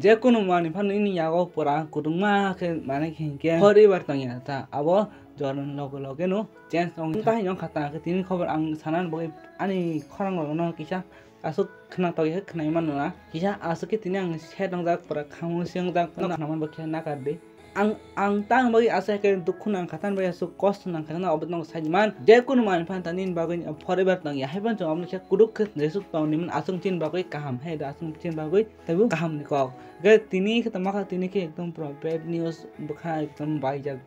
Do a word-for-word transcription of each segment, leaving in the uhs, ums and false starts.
Je kunu manwi phano nini yago pura kwrwngma khe manwi khe hinkhe forever tongya ta abo jorni loge loge no change wng ta hinwi wngkha ta khe tini khobor ang sanani bagwi ani khorang logono kisa aswk khna togwi khe khwnai mano na kisa aswk khe tini ang set wngjak pura khamung se wngjak no khna man bo khe nakar di. Ang, ang tang bagwi aswk khe dukhu nang kha, tang bagwi aswk kosto nang kha, no obo no sai man. Je kunu manwi phan tani bagwi forever tong ya, hai phan chwng obo khe kuduk khe jesuk tong ni man aswk chin bagwi kaham, hai da aswk chin bagwi taibo kaham ni kok. Ge tini khe tama kha, tini khe ekdom pura bad news, bwkha ekdom baijak.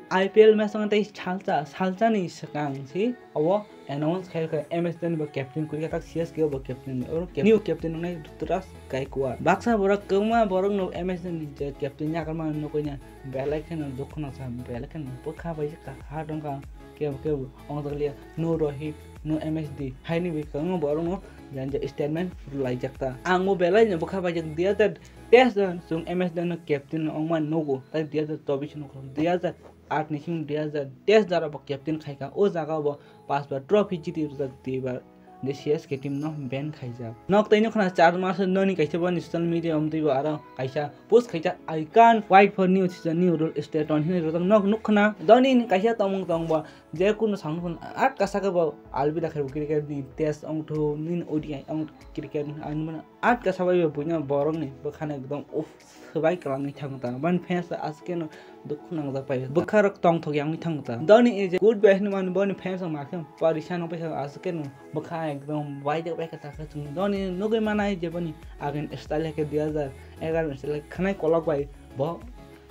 I P L match tong tei salsa, salsa ni swkang si obo announce khai kha M S Dhoni bo captain kuri kha, tak C S K bo captain, oro cap-, new captain wngnai Ruturaj Gaikwad. Baksa borok kwbangma borok no M S Dhoni je captain yakarma nukui na belai kheno dukhu nangsa, belai kheno bwkha bai kha ha tongkha kebo kebo ongjakliya no Rohit no M S D haini bai kwbangma borok no je statement rwlaijak ta. Ang bo belai no bwkha bai dui hazar teis chwng M S Dhoni no captain ongma nugo, tai dui hazar chobbish no dui hazar aat ni simi dui hazar teis jora bo captain khai kha, o jaga bo pas bar trophy jiti rwjak, duibar je C S K team no ban khaijak. Nok tei nukha na char mas Dhoni kaisa boni social media omtwi bo aro kaisa post khaijak, "I can't wait for new season, new rule state on," hinwi rwjak nok nukkha na. Dhoni ni kaisa tongmung tong bo je kunu samung phano atka saka bo alvida khai bo cricket ni test ongthu, nini O D I ong cricket ni ani mano atka sabai bo buino borok ni bwkhano ekdom uff. Swbai kwlangwi thango ta. Boni fans aswk khe no dukhu nangjak pai. Bwkha rok tongthok yangwi thango ta. Dhoni is a good batsman, boni fans rok makhe porisan wngpai kha aswk khe no bwkha ekdom waijak pai kha ta khe chwng Dhoni nugwi manai je boni again style khe dui hazar egaroh style khanai kolok bai bo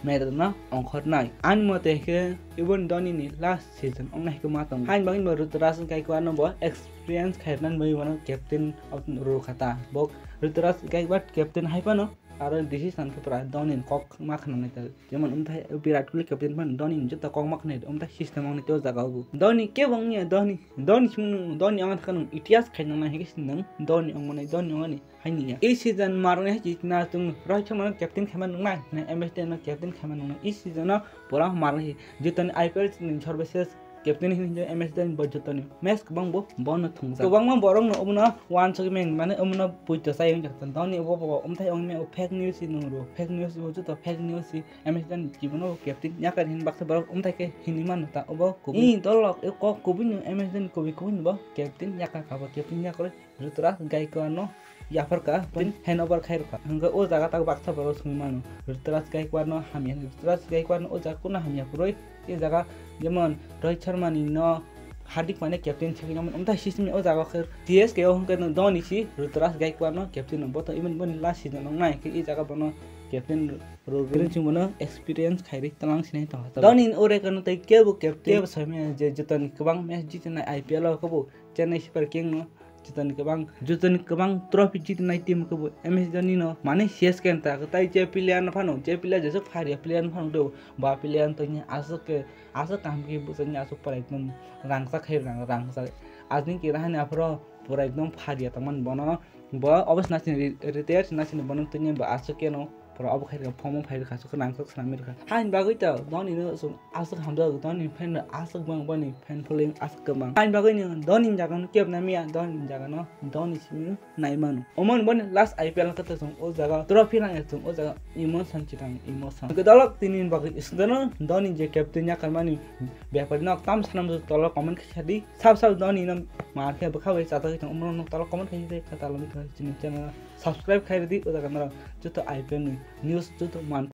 medal no ongkhornai. Ani mote khe even Dhoni ni last season ongna hikhe ma tongo. Hain bagwi bo Ruturaj Gaikwad no bo experience khairnani bagwi bono captain rw kha ta. Bo Ruturaj Gaikwad captain hai phano aro decision khe pura Dhoni ni kok ma khna nai ta. Jemon umthai Virat Kohli captain phano Dhoni ni joto kok ma khna nai, umthai system ong nai tei o jaga o bo. Dhoni kebo wng ya, Dhoni, Dhoni simi nung, Dhoni ang thaka nung itihas khai nang nai hingke sini nung Dhoni ong mani, Dhoni ong ani hai ni ya. E season mar nai hai chik na chung Rohit Sharma no captain khai ma nung nai, na M S Dhoni no captain khai ma nung nai. E season no pura mar nai joto ni I P L ni services captain hin hinjak M S Dhoni bo jotoni match kwbang bo bono thungjak. Kwbangma borok no omono uansukmani, mane omono puito chai wngjakha. Dhoni bo bo umthai wngmani fake news si nungro, fake news bo joto fake news si M S Dhoni jibono captain yakar hin baksa borok umthai khe hinwi mano ta obo kubui. Ni dolok e kok kubui no M S Dhoni kubui kubui no bo captain yakar kha bo captain yakar. Ruturaj Gaikwad no yapharkha, pin handover khai rwkha. Hwnkhe o jaga tak baksa borok swngwi mano, Ruturaj Gaikwad no hamya, Ruturaj Gaikwad no o jaga kunu hamya kwrwi. E jaga jemon Rohit Sharma ni no Hardik Pandya captain thangwi nangmani, umthai system o jaga khe C S K o hwnkhe no Dhoni si Ruturaj Gaikwad no captain no boto even boni last season wngnai hwnkhe e jaga bono captain rw-, rw-, rw-, chwng bono experience khairwi twlang sinai tongkha. Dhoni ni o record no tei kebo captain, kebo saimanya je jotoni kwbang match jitinai I P L o kebo Chennai Super King no. Jotoni kwbang, jotoni kwbang trophy jitinai team khe bo M S Dhoni no, mane C S K ni ta, tai je player no phano, je player jesuk phariya player no phano do, ba player no tongya aswk khe, aswk kaham khe bwsakni aswk pura ekdom rangchak khai rang, rangchak. Ajni kira hani aphuru pura ekdom phariya tongmani bono, bo obo se nasini re-, retire se nasini bono tongya bo aswk khe no. Pura obo khai rwkha, phomo phai rwkha, aswk nangkuk swnam rwkha. Haini bagwi to Dhoni no chwng aswk hamjak, Dhoni fan rok aswk bang, boni fan following aswk kwbang. Haini bagwi no Dhoni ni jaga no kebo namiya, Dhoni ni jaga no Dhoni simi nai mano. Omo ni boni last I P L khe to chwng o jaga trophy nang chwng o jaga emotion chitang emotion. Gwdalok tini ni bagwi isingdano Dhoni je captain yakarmani bepari nok tam sanam tolo comment khe sadi. Sab sab Dhoni no mar khe bwkha bai chajakgwi tong, omo no tolo comment khe sadi, khe talo chini channel. Subscribe khai rwdi, o jaga norok joto I P L ni news joto man.